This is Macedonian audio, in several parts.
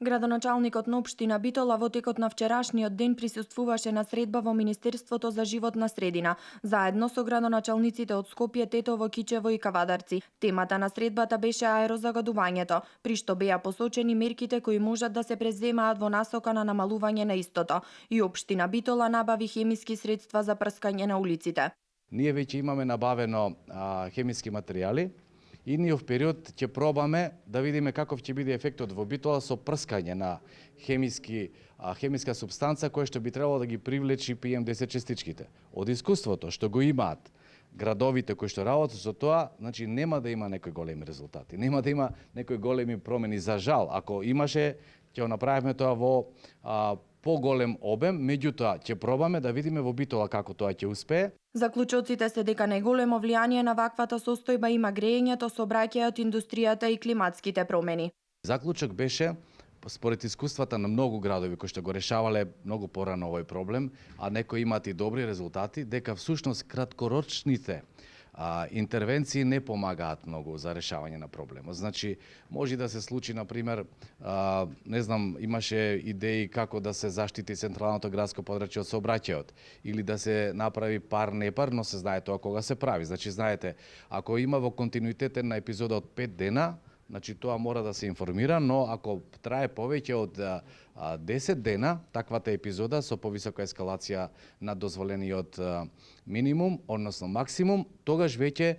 Градоначалникот на општина Битола во текот на вчерашниот ден присуствуваше на средба во Министерството за животна средина, заедно со градоначалниците од Скопје, Тетово, Кичево и Кавадарци. Темата на средбата беше аерозагадувањето, при што беа посочени мерките кои можат да се преземаат во насока на намалување на истото. И општина Битола набави хемиски средства за прскање на улиците. Ние веќе имаме набавено хемиски материјали. Идниот период ќе пробаме да видиме каков ќе биде ефектот во Битола со прскање на хемиска супстанца која што би требало да ги привлечи PM10 частичките. Од искуството што го имаат градовите кои што работат со тоа, значи нема да има некои големи резултати, нема да има некои големи промени. За жал, ако имаше, ќе го направиме тоа во поголем обем, меѓутоа ќе пробаме да видиме во Битола како тоа ќе успее. Заклучоците се дека најголемо влијание на ваквата состојба има грејењето, сообраќајот, индустријата и климатските промени. Заклучок беше, според искуствата на многу градови кои што го решавале многу порано овој проблем, а некои имаат и добри резултати, дека всушност краткорочните интервенции не помагаат многу за решавање на проблемот. Значи, може да се случи, например, не знам, имаше идеи како да се заштити централното градско подрачје од сообраќајот или да се направи пар-непар, но се знае тоа кога се прави. Значи, знаете, ако има во континуитетен на епизода од 5 дена, значи тоа мора да се информира, но ако трае повеќе од 10 дена, таквата епизода со повисока ескалација на дозволениот минимум, односно максимум, тогаш веќе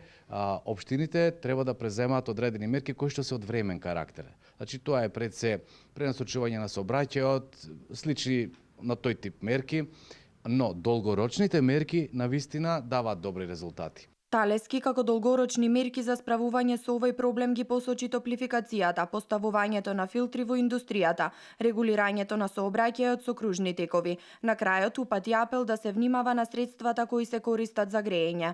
општините треба да преземаат одредени мерки кои што се од времен карактер. Значи тоа е пред се пренасочување на сообраќајот, слични на тој тип мерки, но долгорочните мерки навистина даваат добри резултати. Талески како долгорочни мерки за справување со овој проблем ги посочи топлификацијата, поставувањето на филтри во индустријата, регулирањето на сообраќајот со кружни текови. На крајот упати апел да се внимава на средствата кои се користат за грејење.